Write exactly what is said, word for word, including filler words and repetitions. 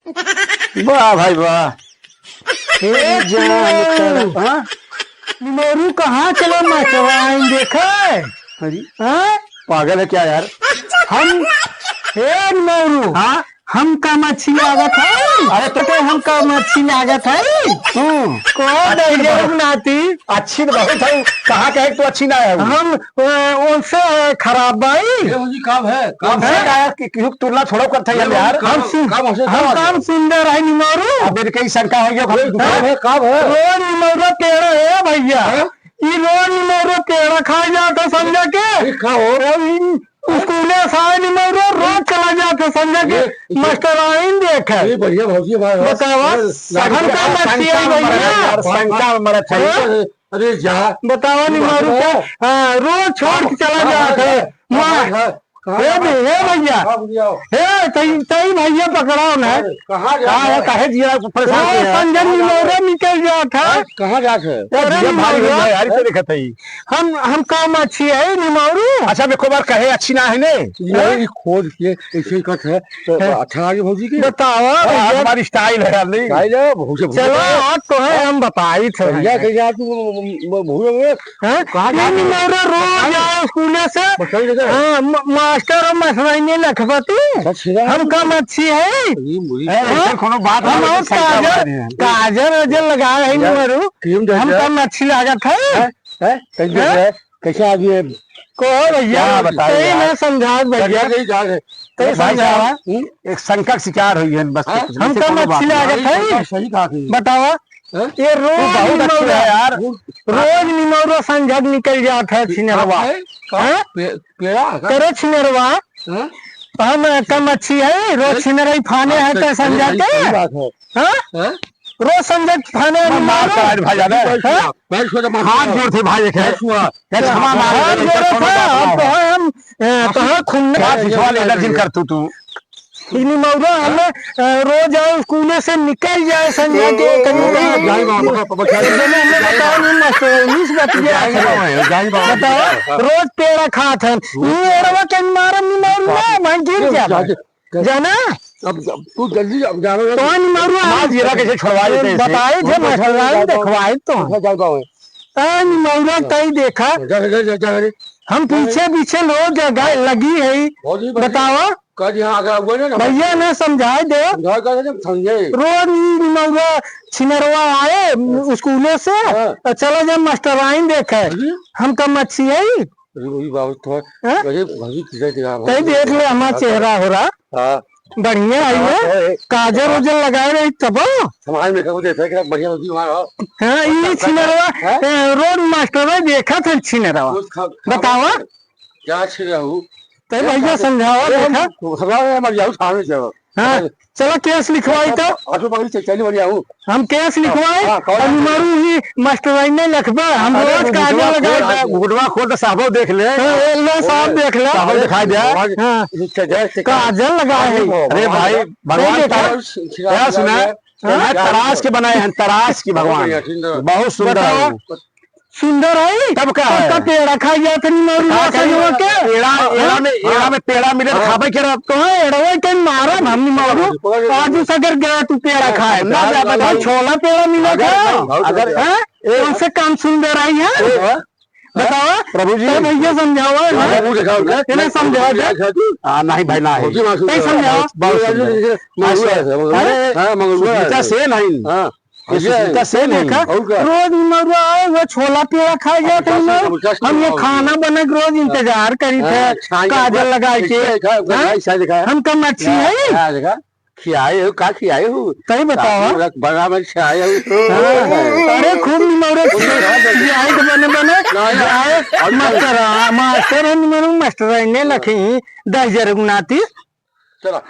वाह भाई वाह। हे जान निमोरू। हाँ? निमोरू कहाँ चला मास्टराइन देखे? अरे, हाँ? पागल है क्या यार? हम, हे निमोरू, हाँ? हमका मच्छी लागत है। अरे तो तो हमका मच्छी लागत है। हम्म। को अच्छी दे बात। नाती। अच्छी तो बहुत है, कहाँ कहे तू अच्छी ना है? हम, अ, उनसे खराब बाई। ये भौजी काम है, काम उनसे है। का है कि, कि तुलना थोड़ा करते हैं ये यार। भौजी काम, हम सुन-, काम हमसे हम काम काम है। सुंदर है निमोरू। अब इनके ही शंका हो गया, हम काम है, काम है। रोज निमोरू पेड़ा है भैया। हाँ? ई रोज निमोरू पेड़ा खा जाता समझा के। ये का हो? अब ई स्कूले से आए निमोरू रोज चला जाता समझा के। ये, ये मास्टराइन देखे। ये बढ़िया भौजी हमारे। बतावा, ये हमका मच्छी आई शंका भैया। मरत यार, शंका मरत है। हाँ? अरे जा। बतावा, नहीं मारू क्या? हाँ, रोज छोड़ के चला जात है। माँ, हाँ, हाँ, हे भै-, हे भैया। हाँ, भैया। हे, तई, तई भैया पकड़ाओ ना। अरे, कहाँ जात है? काहे जिया परेशान रोज किया है? संजय निमोरा निकल जात है। अरे, कहाँ जात है? अरे, ये भाई, निमोरा। भाई, हरी से दिखत है। हम, हम काम अच्छी है, निमोरू। अच्छा, अब एको बार कहे अच्छी ना है ने? ये खोज के ऐसे ही कट है। तो हैं? अच्छा लागे भौजी के? बतावा हाँ, भैया। हमारी style है यार, नहीं? Style है, भौजी, भौजी चलो, है। आज तो है, हाँ। हम बताई थे भैया, भैया। कहिया तू म-, म-, म-, भौजी में हैं? कहाँ ये जात है? मेरा रोज आए स्कूले से। बताइए तो। हाँ, म-, मास्टर और मास्टराइन लखपति। अच्छा, अच्छा। हम कम अच्छी है। ये मुझे हैं? ऐसा कोनो बात हम नहीं, और शंका काजल, बना रही है। काजल वाजल लगाए हैं भैया, निमोरू। क्रीम दे हम दे। कम अच्छी लागत है। हैं? हैं? कहीं हैं? दे दे। कैसे आ गए? कहो भैया, क्या बताएं तई यार? ना समझात भैया। समझा नहीं जा रहे। तई भाई समझावा। साहब, हम्म? एक शंका का शिकार हुई है, बस हाँ? कुछ नहीं, हमका कोनो बात मछली नहीं। लागत है। सही कहा कि बतावा। हाँ? ये तू रोज बहुत अच्छी निमौरा, है यार। रोज निमौरा संझक निकल जात है छिनरवा। है? का? हाँ? पे-, पेड़ा का? करे छिनरवा। हाँ? हम कम अच्छी है, रोज हैं? छिनरई फाने है अच्छा, तो संझा सही, के। सही बात है। हाँ? हैं? रोज संझा के खाने में मार मारो। तो आज भाई जाने। हैं? पैर छुआ तो मार हाथ छुआ। जोड़ थे भाई, एक है। पैर छुआ। यार, क्षमा मांग हाथ ले, जोड़े कोनो था, बात ना अब तो हो। है हम, ए, तो है खून में बात बिछवा ले, इधर जिन कर तू, तू। इन्हीं मौरा हमें, ए, रोज आए स्कूले से निकल जाए संझा के, कहीं नहीं। जाए बाबा, बाबा, जाए। जने हमें बताओ नहीं मास्टर, इंग्लिश बत गया जाए है। बाबा, जाए बाबा। बताओ, रोज पेड़ा खात हैं। ये एड़वा के मारम नहीं मारू ना, मैं गिर जाए, जाता। जाए। जाना? अब, अब तू जल्दी जा, जा, जा। तो निमौरा हम आज येरा कैसे छुड़वा लेते हैं इसे? बताए थे, हम मछलवान जाए देखवाए तो। अच्छा, जाए बाबू। आ, निमौरा हाँ। तई देखा। जा, जा, जा, जा, जा। हम पीछे, पीछे लोग जगह लगी है। भौजी, भौजी। बतावा। कल यहाँ आगे हुआ ना, ना। भैया ने समझाए दे। समझाए दे, समझे। रोज ई निमौरा छिनरवा आए हाँ। स्कूले से, हाँ। तो चला जा मास्टराइन देखे। भौजी। हम कम अच्छी है। अरे वही बाबू, थोड़ा हाँ? अरे भाभी, किधर दिया? तई देख ले, हमार चेहरा हो रहा। हाँ। बढ़िया है हाँ, ये। तो है। काजल उजल लगाए रही तबो। समाज में कहूँ देता है कि बढ़िया होती हमारा। हाँ, ये अच्छा, छिनरवा, हाँ? ए, रोड मास्टर है, देखा था छिनरवा। कुछ खा-, खा-, बतावा। क्या छिनरा हूँ? तई क्या भैया खाते? समझावा, अरे हम देखा। घबरा रहे हैं, हमारे जाओ सामने जाओ। हाँ, अरे चला केस लिखवाई तो। आजू बाजू से चली बढ़िया हूँ। हम केस लिखवाई हाँ, हाँ, कौन और है? निमरू ही मास्टराइन नहीं लखबे, हम अरे, रोज काजल लगाए। घुटवा खोल तो साहबो देख ले। हाँ, ए, लो साहब देख ले। साहबो दिखाई दे। हाँ। काजल लगाए है। अरे भाई, भगवान नहीं देखा। तारा, क्या सुना? हाँ? मैं तराश के बनाए हैं, तराश की भगवान। बहुत सुंदर है। बताओ। सुंदर है? तब का है? तब का पेड़ा खाई जात नहीं मौरू का खाई? सजवा के? एड़ा, हाँ? एड़ा में, एड़ा में पेड़ा मिले तो हाँ। खाबे के रह? तो है, एड़वे के मारब हम नहीं मौरू। हाँ। आज उस अगर गया तू पेड़ा हाँ, खाए, ना हाँ, जाबे हाँ, तो हाँ। छोला पेड़ा मिले अगर, था। अगर, हैं? ए, उनसे कम सुंदर आई है? ए, बताओ। प्रभु जी। तो भैया समझावा है हाँ, ना? प्रभु दिखाओ ना। इन्हें समझावा दे। हाँ, नहीं भाई, नहीं। नहीं समझावा। बहुत सुंदर। अरे, हाँ, मंगलवार है। सुनीता से नहीं। हाँ। ये सुनीता से नहीं। देखा, और का? रोज मरुआ आए, वो छोला पेड़ा खाए जाते हैं। हम ये खाना बने के रोज इंतजार करी थे। हाँ, छाई काजल देखा, लगाए के। देखा, देखा, हाँ? ऐसा देखा। हम कम अच्छी हाँ, है। हाँ, देखा। खियाए हो, का खियाए हो? तई बताओ। बड़ा में खियाए हो। हाँ। अरे, खूब निमौरे खियाए के बने बने। ना, ना। जाए, और मास्टर, हाँ, मास्टर है, निमौरे मास्टर है, इन्हें लखी, दस हजार गुनाती। चला,